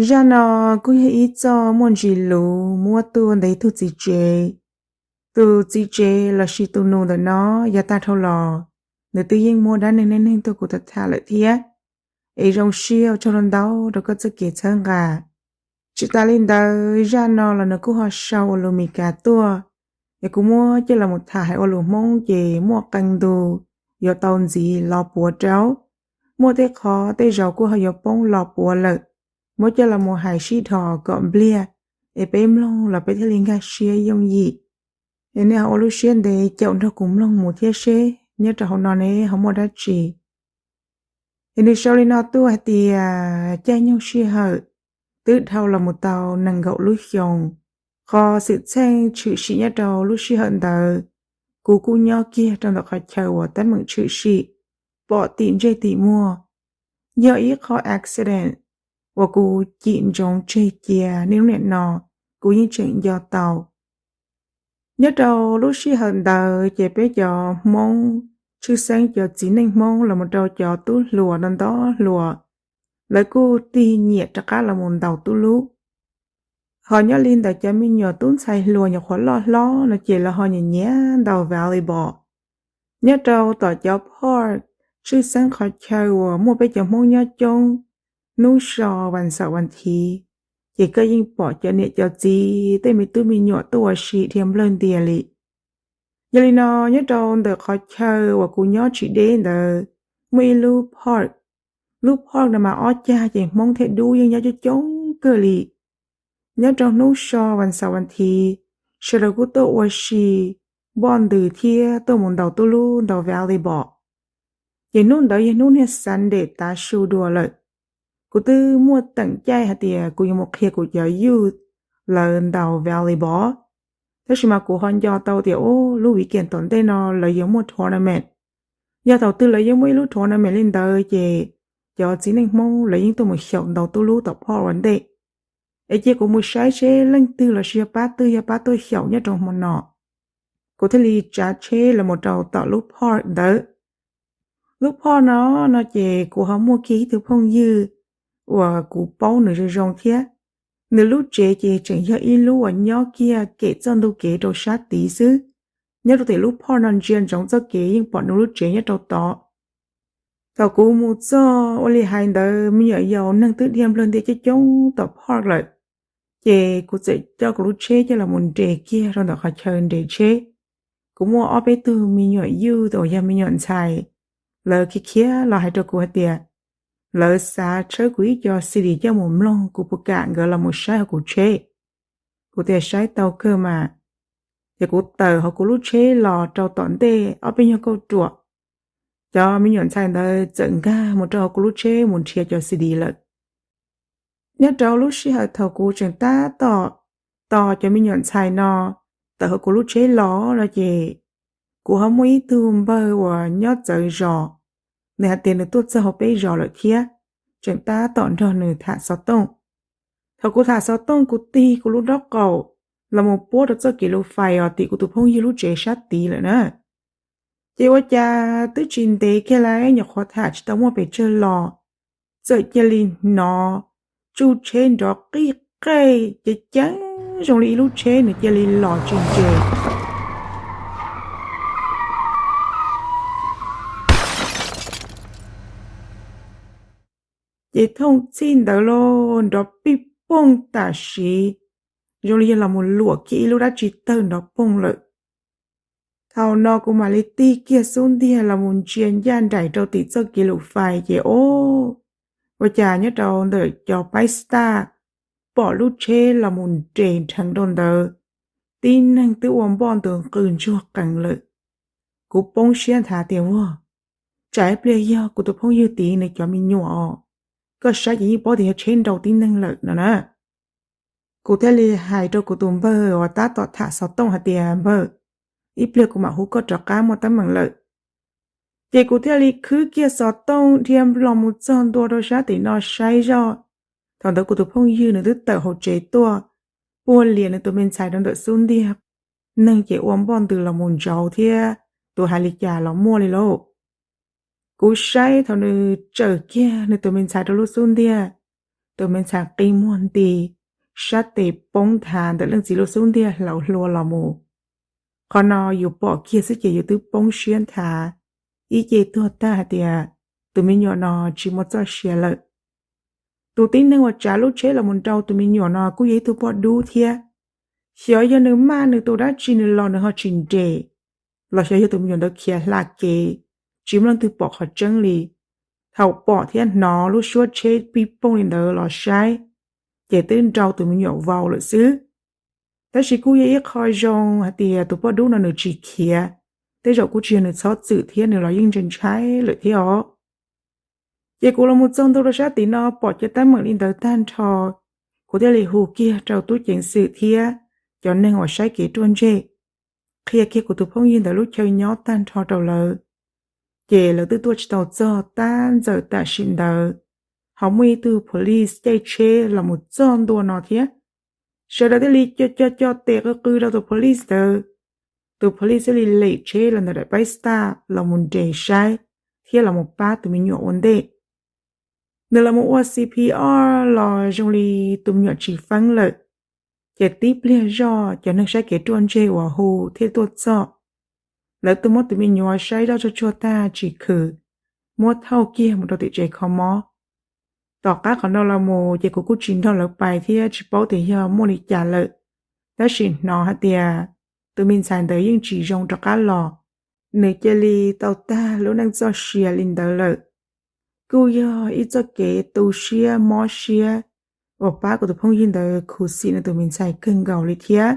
Zaj no kuj yog ib txoj muaj ntsis luv muab tuaj ntawm ib tug txiv tsev. Tus txiv tsev lossis tus nus ntawm no yav tag dhau los, nws twb yeej muab dab neeg neej neeg tuaj kuv tham tham lawm thiab. Es zoo siab ua tsaug ntau rau koj txoj kev txhawb nqa. Tsis tas li ntawd, zaj no los nws kuj ho sau ua lus Mis Kas tuaj, es kuv muab coj los mus tham hais ua lus Hmoob ces muaj qee ntu yuav tau ntxiv los puav rau. Muaj tej qhov tej zaus kuj ho yuav poob los puav lawm, muab coj los mus hais sib dhos kom npliag, es peb mloog los peb thiaj li nkag siab yooj yim. Es nej ho ua lub siab ntev caum nrog kuv mloog mus thiab seb nyob rau hauv no ne ho muaj dab tsi. Es nws sau li no tuaj hais tias caij nyoog sij hawm twb dhau los mus tau nees nkaum lub xyoos. Qhov xwm txheej tshwm sim nyob rau lub sij hawm ntawd, kuv kuj nyob kiag rau ntawm qhov chaw uas teeb meem tshwm sim pom tim ntsej tim muag. Yog ib qho accident uas kuv cim ntsoov tseg cia niaj lub niam no, kuv yeej tseem nco tau. Nyob rau lub sij hawm ntawd ces peb cov Hmoob, tshwj xeeb cov txiv neej Hmoob los mus rau cov tub hluas no ntau hluas, lawv kuj tig nyiam rov qab los mus ntaus tub lub. Ho nyob li ntawm cov me nyuam tub ntxhais hluas nyuam qhuav loj hlob no ces lawv ho nyiam nyiam ntaus volleyball. Nyob rau tom cov park, tshwj xeeb qhov chaw uas muaj peb cov Hmoob nyob coob, hnub so vas xaum vas thiv, ces koj yeej pom cov niam cov txiv tej me tub me nyuam tuaj ua si dhia nplawg ntias li. Yog li no, nyob rau ntawm qhov chaw uas kuv nyob tsis deb ntawd, muaj ib lub park. Lub park no mas ob cag ces Hmoob thiab dub yeej nyob coob coob kawg li. Nyob rau hnub so vas xaum vas thiv, sawv daws kuj tuaj ua si npoj ntws thiab tuaj mus ntaus tub lub ntaus volleyball. Ces hnub ntawd yog hnub niag Sunday tav su dua lawm. Kuv twb muaj teem caij hais tias kuv yuav mus qhia kuv cov youth lawv ntaus volleyball, tab sis mas kuv ho nco tau tias ub, lub weekend tom ntej no lawv yuav muaj tournament. Yog thaum twg lawv yeej muaj ib lub tournament li ntawd ces cov txiv neej Hmoob lawv yeej tuaj mus xyaum ntaus tub lub tom park ua ntej. Es cia kuv mus saib seb leej twg los sis yog pab twg yog pab tuaj xyaum nyob rau hmo no. Kuv thiaj li tsav tsheb los mus rau tom lub park ntawd. Lub park no, no ces kuv ho muaj kiag ib tug phooj ywg uas kuv paub nws zoo zoo thiab. Nws lub tsev ces tseem yog ib lub uas nyob kiag kem txoj ntug kev rau sab tid xwb. Nyob rau tim lub park no ntsia ntsoov txoj kev yeej pom nws lub tsev nyob rau tod. Thaum kuv mus txog ua li hais ntawd me nyuam yaus neeg twb dhia nplawg ntias coob coob tom park lawm, ces kuv txawm coj kuv lub tsheb coj los mus nres kiag rau ntawm qhov chaw nres tsheb. Kuv muaj ob peb tug me nyuam youth uas yog me nyuam ntxhais, lawv khiav khiav los hais rau kuv hais tias lawv xav tshawb kuv ib co C D coj mus mloog, kuv puas kam nkawd los mus saib hauv kuv tsheb. Kuv tias saib tau kawg mas. Ces kuv tawm hauv kuv lub tsheb los rau tom ntej ob peb nyuag kauj ruam, cov me nyuam ntxhais ntawd txawm nkag mus rau hauv kuv lub tsheb mus nrhiav cov C D lawm. Nyob rau lub sij hawm thaum kuv tseem tab tom tos cov me nyuam ntxhais no tawm hauv kuv lub tsheb los no ces kuv ho muaj ib tug npawg uas nyob txawv zos, nws hais tias nws tuaj txog hauv peb zos lawm thiab, tseem tab tom nrog nws tham xov tooj. Thaum kuv tham xov tooj kuv tig kuv lub nraub qaum los mus puab rau txoj kev lus fais uas tim kuv tus phooj ywg lub tsev sab tid lawm na. Ces ua cas twb tsis ntev kiag lauj, nyuam qhuav tham tsis tau muaj pes tsawg los, txawm cia li hnov tsuj tsheb nrov qij qej ceev ceev zoo li ib lub tsheb nws cia li los tsis ntses. Ces thooj txhij ntawd lauj, nrov pij pooj tam sim, zoo li yog los mus luam kiag ib lub dab tsi tawg nrov poog lawm. Thaum no kuv mam li tig kiag xub ntiag los mus ntsia ncaj nraim rau tim txoj kev lus fais ces o, ua cas nyob rau ntawm cov paib staj pom lub tsheb los mus nres nrheev rau ntawd, tib neeg twb ua npoj ntws nqws ntsuag qees lawm. Kuv poob siab nthav tias, vag, tsam ib pliag yog kuv tus phooj ywg tid nws cov me nyuam os, koj saib ces yeej paub tias yog tsheb nrau tib neeg lawm no na. Kuv thiaj li hais rau kuv tus npawg uas tab tom tham xov tooj hais tias, npawg, ib pliag kuv mam hu koj rov qab, muaj teeb meem lawm. Ces kuv thiaj li khwb kiag xov tooj dhia los mus txog ntua rau sab tim no saib zoj. Thaum ntawd kuv tus phooj ywg nws twb tawm hauv tsev tuaj, puag lias nws tus me ntxhais rau ntawm xub ntiag. Neeg ces ua npoj ntws los mus ntsauv thiab, tus hais li cas los muaj li lauj. Kuv saib thaum nws tsawm kiag nws tus me ntxhais rau lub xub ntiag, tus me ntxhais qi muag nti, sab tes poob nthav ntawm leej txiv lub xub ntiag hlauv hlua los mus. Qhov no yus pom kiag xwb ces yus twb poob siab nthav, ib ce tuag tag hais tias tus me nyuam no tsis muaj txoj sia lawm. Tus tib neeg uas tsav lub tsheb los mus nrau tus me nyuam no kuj yog ib tug poj dub thiab. Xyov yog nws maj nws tus dab tsi nws los nws ho tsis nres, los xyov yog tus me nyuam ntawd khiav hla kev, tsis muaj leej twg pom qhov tseeb li. Thaum pom thiab hnov lub suab tsheb pij pooj li ntawd los saib, ces twb nrau tus me nyuam vau lawm xwb. Tab sis kuj yog ib qho zoo hais tias tus poj dub no nws tsis khiav, tej zaum kuj tsis yog nws txhob txwm thiab nws los yeej ntshai ntshai lawm thiab os. Ces kuv los mus txog ntua rau sab tim no pom cov teeb meem li ntawd tag nrho, kuv thiaj li hu kiag rau tub ceev xwm thiab cov neeg uas saib kev ruaj ntseg, qhia kiag kuv tus phooj ywg ntawd lub chaw nyob tag nrho rau lawv. Ces lawv twb tuaj tsis tau txog tab ntxawm tam sim ntawd, ho muaj ib tug police caij tsheb los mus txog ntua no thiab. Sawv daws thiaj li co co co tes qw qw rau tus police ntawd. Tus police thiaj li lem tsheb los ntawm daim paib staj los mus nres saib thiab los mus pab tus me nyuam ua ntej. Nws los mus ua C P R los zoo li tus me nyuam tsis feeb lawm. Ces tib pliag zoj cov neeg saib kev ruaj ntseg uas hu thiaj tuaj txog. Lawv tuaj muab tus me nyuam saib zoj tsuag tsuag tag tsis khwm, muab thauj kiag mus rau tim tsev kho mob. Tom qab qhov no los mus ces kuv kuj tsis nrog lawv pais thiab tsis paub tias yog muaj li cas lawm. Tab sis hnov hais tias tus me ntxhais ntawd yeej tsis zoo rov qab los, nws cia li tau tag lub neej txoj sia li ntawd lawm. Kuj yog ib txoj kev tu siab mob siab uas pab kuv tus phooj ywg ntawd khuv xim nws tus me ntxhais kawg nkaus li thiab.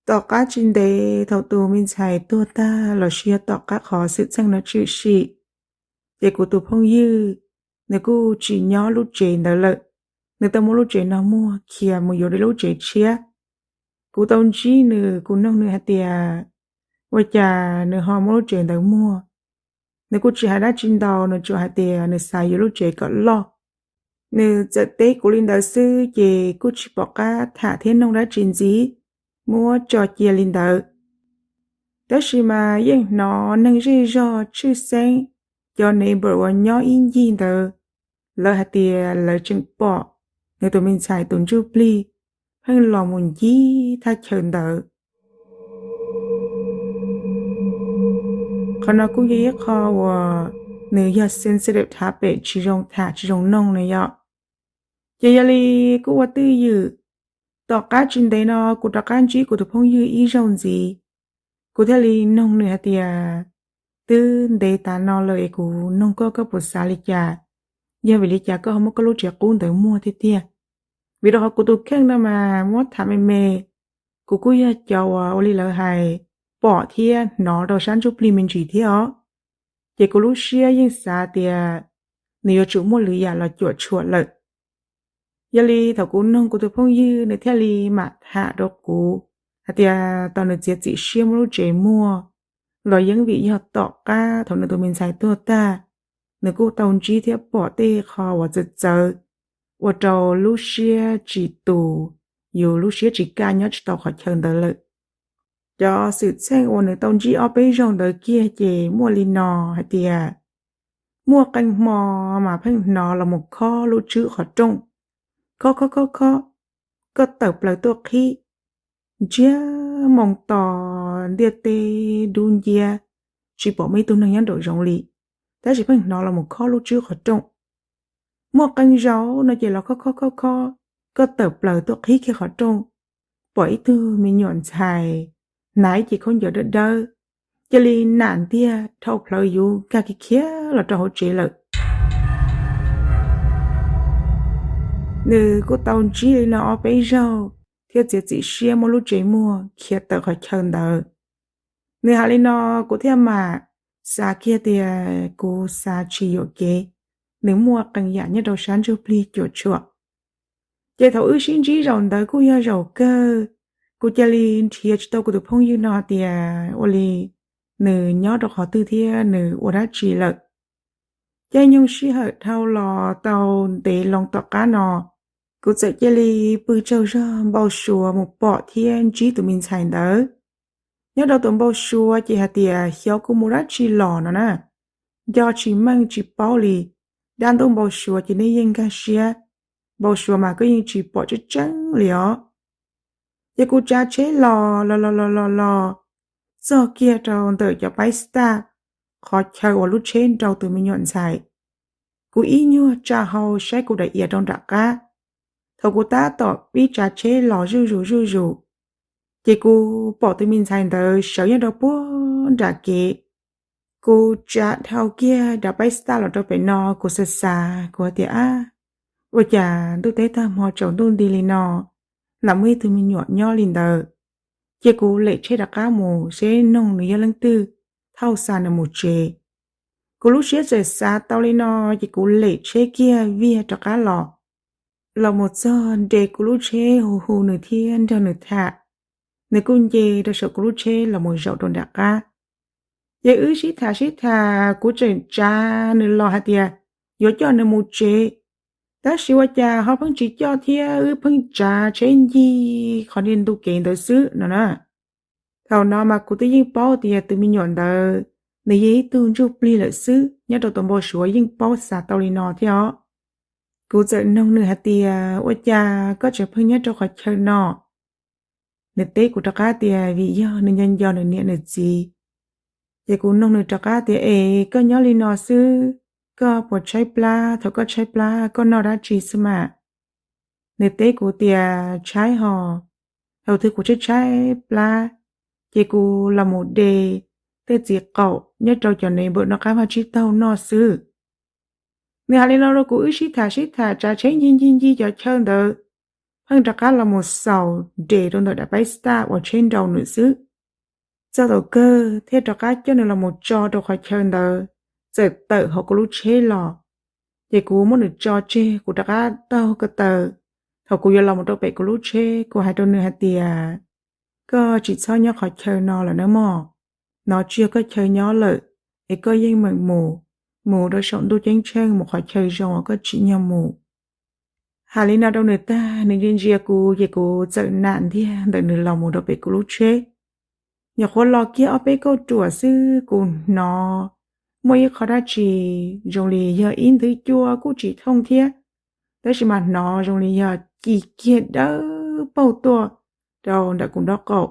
Tom qab tsis ntev thaum tus me ntxhais tuag tag los sis yog tom qab qhov xwm txheej no tshwm sim, ces kuv tus phooj ywg nws kuj tsis nyob lub tsev ntawd lawm. Nws tau muab lub tsev no muag khiav mus yuav lub tsev tshiab. Kuv tau ntsib nws, kuv noog nws hais tias ua cas nws ho muab lub tsev ntawd muag. Nws kuj tsis hais dab tsi ntau, nws tsuas hais tias nws xav yuav lub tsev kom loj. Nws txawm teb kuv li ntawd xwb ces kuj tsis pom qab tham thiab noog dab tsi ntxiv, muab tso cia li ntawd. Tab sis mas yeej hnov neeg zej zog tshwj xeeb, cov neighbor uas nyob ib ncig ntawd, lawv hais tias lawv tseem pom nws tus me ntxhais tus ntsuj plig pheej los mus ncig thaj chaw ntawd. Qhov no kuj yog ib qho uas nws yog sensitive topic, tsis zoo tham tsis zoo noog na yom. Ces yog li kuj ua twj ywm, tom qab tsis ntev no kuv rov qab ntsib kuv tus phooj ywg ib zaug ntxiv. Kuv thiaj li noog nws hais tias, twb ntev tas no lawm es kuv noog koj, koj puas xav li cas? Yog vim li cas koj ho muab koj lub tsev qub ntawd muag tiag tiag? Vim rau qhov kuv tus kheej no mas muab tham me me, kuv kuj yog cov uas ua li lawv hais, pom thiab hnov rau sab ntsuj plig me ntsis thiab os. Ces kuv lub siab yeej xav tias nws yuav tsum muaj lwm yam los cuam tshuam lawm. Yog li thaum kuv noog kuv tus phooj ywg, nws thiaj li mam tham rau kuv hais tias tau nws txiav txim siab muab lub tsev muag los yeej vim yog tom qab thaum nws tus me ntxhais tuag tag, nws kuj tau ntsib thiab pom tej qho uas txawv txawv, ua rau lub siab tsis tus, yus lub siab tsis kaj nyob tsis tau qhov chaw ntawd lawm. Cov xwm txheej uas nws tau ntsib ob peb zaug ntawd kiag ces muaj li no hais tias, muaj qee hmo mas pheej hnov los mus khob lub tswb qhov rooj, khob khob khob khob, koj tawm plaws tuaj qhib, ntsiag moo to, ntiaj teb dub nciab, tsis pom muaj ib tug neeg nyob nraum zoov li, tab sis pheej hnov los mus khob lub tswb qhov rooj. Muaj qee zaus no ces los khob khob khob khob, koj tawm plaws tuaj qhib kiag qhov rooj, pom ib tug me nyuam ntxhais hnav ib ce khaub ncaws dawb dawb, cia li nam ntiag dhau plawv yuv nkag kiag khiav los rau hauv tsev lawm. Nws kuj tau ntsib li no ob peb zaug thiab txiav txim siab muab lub tsev muag khiav tawm qhov chaw ntawd. Nws hais li no, kuv thiaj mam xav kiag tias kuv xav tsis yuam kev, nws muaj qee yam nyob rau sab ntsuj plig cuam tshuam. Ces thaum wb sib ntsib zaum ntawd kuj yog zaum kawg, kuv cia li nrhiav tsis tau kuv tus phooj ywg no tias ua li nws nyob rau qhov twg thiab nws ua dab tsi lawm. Caij nyoog sij hawm dhau los tau ntev loo tom qab no, kuv txawm cia li pw tsaug zog npau suav mus pom thiab ntsib tus me ntxhais ntawd. Nyob rau tus npau suav ces hais tias xyov kuv mus dab tsi los no na, nco tsis meej tsis paub li. Dab ntuj npau suav ces nej yeej nkag siab, npau suav mas koj yeej tsis pom tseeb tseeb li os. Ces kuv tsav tsheb los los los los los los txog kiag rau ntawm cov paib staj, qhov chaw uas lub tsheb nrau tus me nyuam ntxhais. Kuv ib nyuag tsa hau saib kuv daim iav rau nram qab. Thaum kuv tab tom pib tsav tsheb los zuj zus zuj zus, ces kuv pom tus me ntxhais ntawd sawv nyob rau puag nram kev. Kuv tsav dhau kiag daim paib staj los rau pem no, kuv xav xav kuv tias, ab, ua cas ntuj teb tag hmo tsaus ntuj nti li no, lam muaj ib tug me nyuam nyob li ntawd. Ces kuv lem tsheb rov qab mus seb noog nws yog leej twg, thauj xa nws mus tsev. Kuv lub siab txawm xav tau li no, ces kuv lem tsheb kiag viag rov qab los. Los mus txog nres kuv lub tsheb hu hu nws thiab nrog nws tham, nws kuj nce rau saum kuv lub tsheb los mus zaum rau nram qab. Ces wb sib tham sib tham, kuv tseem tsav nws los hais tias yuav coj nws mus tsev, tab sis ua cas ho pheej tsis coj thiab wb pheej tsav tsheb ncig qhov niag ntu kev ntawd xwb no na. Thaum no mas kuv twb yeej paub tias tus me nyuam ntawd nws yog ib tug ntsuj plig lawm xwb, nyob rau tus npau suav yeej paub xav tau li no thiab os. Kuv txawm noog nws hais tias, ua cas koj tseem pheej nyob rau qhov chaw no? Nws teb kuv rov qab tias vim yog nws nco nco nws niam nws txiv. Ces kuv noog nws rov qab tias, es koj nyob li no xwb, koj puas tshaib plab? Thaum koj tshaib plab koj noj dab tsi xwb mas? Nws teb kuv tias, tshaib hos, thaum twg kuv tshaib tshaib plab, ces kuv los mus de tej txiv qaum nyob rau cov nev npawm no qab vaj tsib taug noj xwb. Nws hais li no rau kuv, wb sib tham sib tham tsav tsheb ncig ncig ncig cov chaw ntawd, pheej rov qab los mus xaus nres rau ntawm daim paib staj uas tsheb nrau nws xwb. Txog thaum kawg thiaj rov qab coj nws los mus tso rau qhov chaw ntawd, txawm tawm hauv kuv lub tsheb los. Ces kuv muab nws tso tseg, kuv rov qab taug ko taw. Thaum kuv yuav los mus rau pem kuv lub tsheb, kuv hais rau nws hais tias, koj tsis txhob nyob qhov chaw no lawm nawb mog, no tsis yog koj chaw nyob lawm, es koj yeej meem mus, mus rau saum ntuj ceeb tsheej, mus qhov chaw zoo uas koj tsim nyog mus. Hais li no rau nws tag, nws ntsia ntsia kuv, ces kuv txawm nam ntiag ntawm nws los mus rau pem kuv lub tsheb. Nyuam qhuav los kiag ob peb kauj ruam xwb, kuv hnov muaj ib qho dab tsi zoo li yog ib nthwv cua kuj tsis thooj thiab, tab sis mas hnov zoo li yog ci kiag dawb paug tuaj rau ntawm kuv nraub qaum.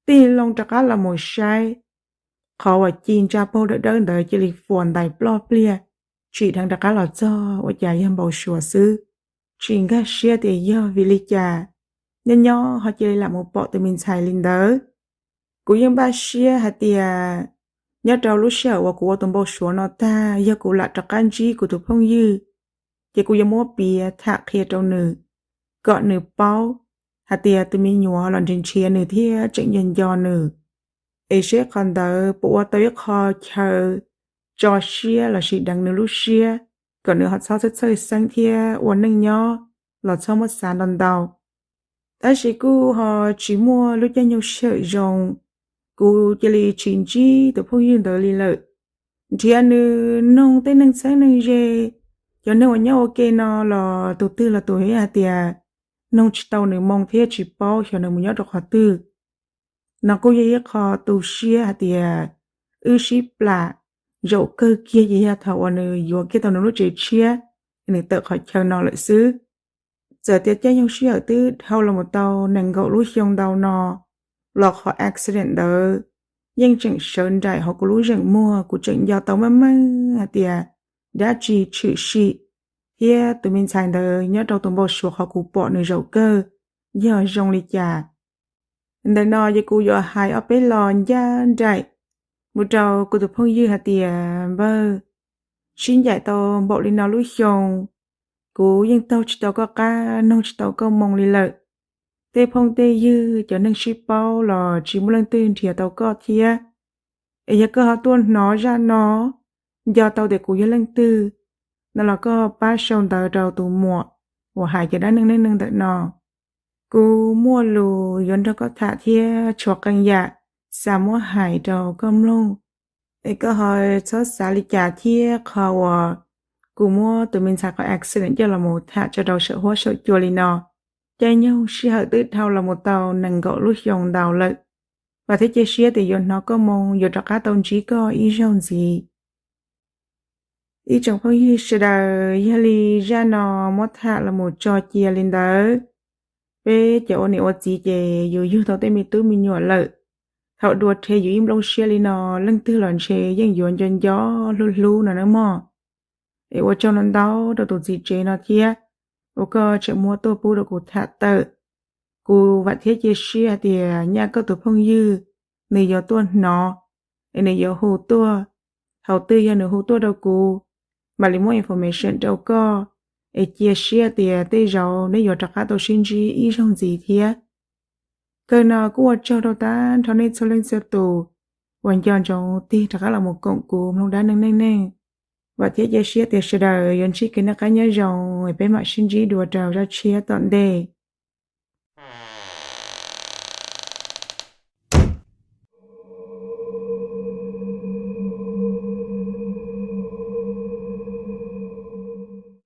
Tig loo rov qab los mus saib, qhov uas ci ntsa paug dawb dawb ntawd cia li fuas ntais ploj pliag, tsim dheev rov qab los txog, ua cas yog npau suav xwb. Tsis nkag siab tias yog vim li cas nyob nyob ho cia li lam mus pom tus me ntxhais li ntawd. Kuv yeej npaj siab hais tias nyob rau lub sij hawm uas kuv ua tus npau suav no tag, yog kuv lam rov qab ntsib kuv tus phooj ywg, ces kuv yuav muab piav tham qhia rau nws, kom nws paub hais tias tus me nyuam los nrhiav nrhiav nws thiab tseem nco nco nws, es seb qhov ntawd puas ua tau ib qho chaw tso siab lossis deev nws lub siab, kom nws ho txhob txhawj txhawj xeeb thiab ua neej nyob los txhob muab xav ntau ntau. Tab sis kuj ho tsis muaj lub caij nyoog sij hawm zoo, kuv cia li tsis ntsib tus phooj ywg ntawd li lawm. Nrhiav nws noog tej neeg txheeb neeg ze, cov neeg uas nyob ua ke no los tus twg los tus hais tias noog tsis tau nws moo thiab tsis paub xyov nws mus nyob rau qhov twg. No kuj yog ib qho tu siab hais tias wb sib plam, zaum kawg kiag ces yog thaum uas nws yuav kiag tau nws lub tsev tshiab, nws tawm qhov chaw no lawm xwb. Txawm tias caij nyoog sij hawm twb dhau los mus tau nees nkaum lub xyoo ntau no, los qhov accident ntawd yeej tseem sawv nraim hauv kuv lub zeem muag, kuv tseem nco tau meej meej hais tias dab tsi tshwm sim thiab tus me ntxhais ntawd nyob rau tus npau suav qhov kuv pom nws zaum kawg yog zoo li cas. Ntawm no ces kuv yuav hais ob peb lo ncaj nraim mus rau kuv tus phooj ywg hais tias, npawg, sib ncaim tau npaum li no lub xyoo, kuv yeej taug tsis tau koj qab, noog tsis tau koj moo li lawm. Tej phooj tej ywg, cov neeg sib paub los tsis muaj leej twg nrhiav tau koj thiab. Es yog koj ho tuaj hnov zaj no, nco tau tias kuv yog leej twg no los koj pab sau ntawv rau tus muam uas hais cov dab neeg neej neeg ntawm no. Kuv muaj lus yuav nrog koj tham thiab tshuav qee yam xav muab hais rau koj mloog, es koj ho txhob xav li cas thiab. Qhov uas kuv muab tus me ntxhais qhov accident coj los mus tham tso rau saum huab saum cua li no, caij nyoog sij hawm twb dhau los mus tau nees nkaum lub xyoo ntau lawm, vam thiab cia siab tias yuav hnov koj moo, yuav rov qab tau ntsib koj ib zaug ntxiv. Ib tsoom phooj ywg sawv daws, yog li zaj no muab tham los mus tso cia li ntawd. Peb cov ua niam ua txiv ces yus yug tau tej me tub me nyuam lawm, thaum dua rhe yus ib nplooj siab li no, leej twg los ntshe yeej yuav nco nco hlub hlub no nawb mog. Es ua tsaug ntau ntau rau tus txiv tsev no thiab, uas koj tseem muab tuaj pub rau kuv tham tawm. Kuv vam thiab cia siab hais tias nyaj koj tus phooj ywg nws yuav tuaj hnov, es nws yuav hu tuaj. Thaum twg yog nws hu tuaj rau kuv, mam li muab information rau koj, es cia siab tias tej zaum neb yuav rov qab tau sib ntsib ib zaug ntxiv thiab. Kawg no kuj ua tsaug rau tag nrho nej txhua leej txhua tus uas nco ntsoov tig rov qab los mus koom kuv mloog dab neeg neej neeg. Vam thiab cia siab tias sawv daws yuav ntsib kev noj qab nyob zoo, es peb mam sib ntsib dua rau zaj tshiab tom ntej.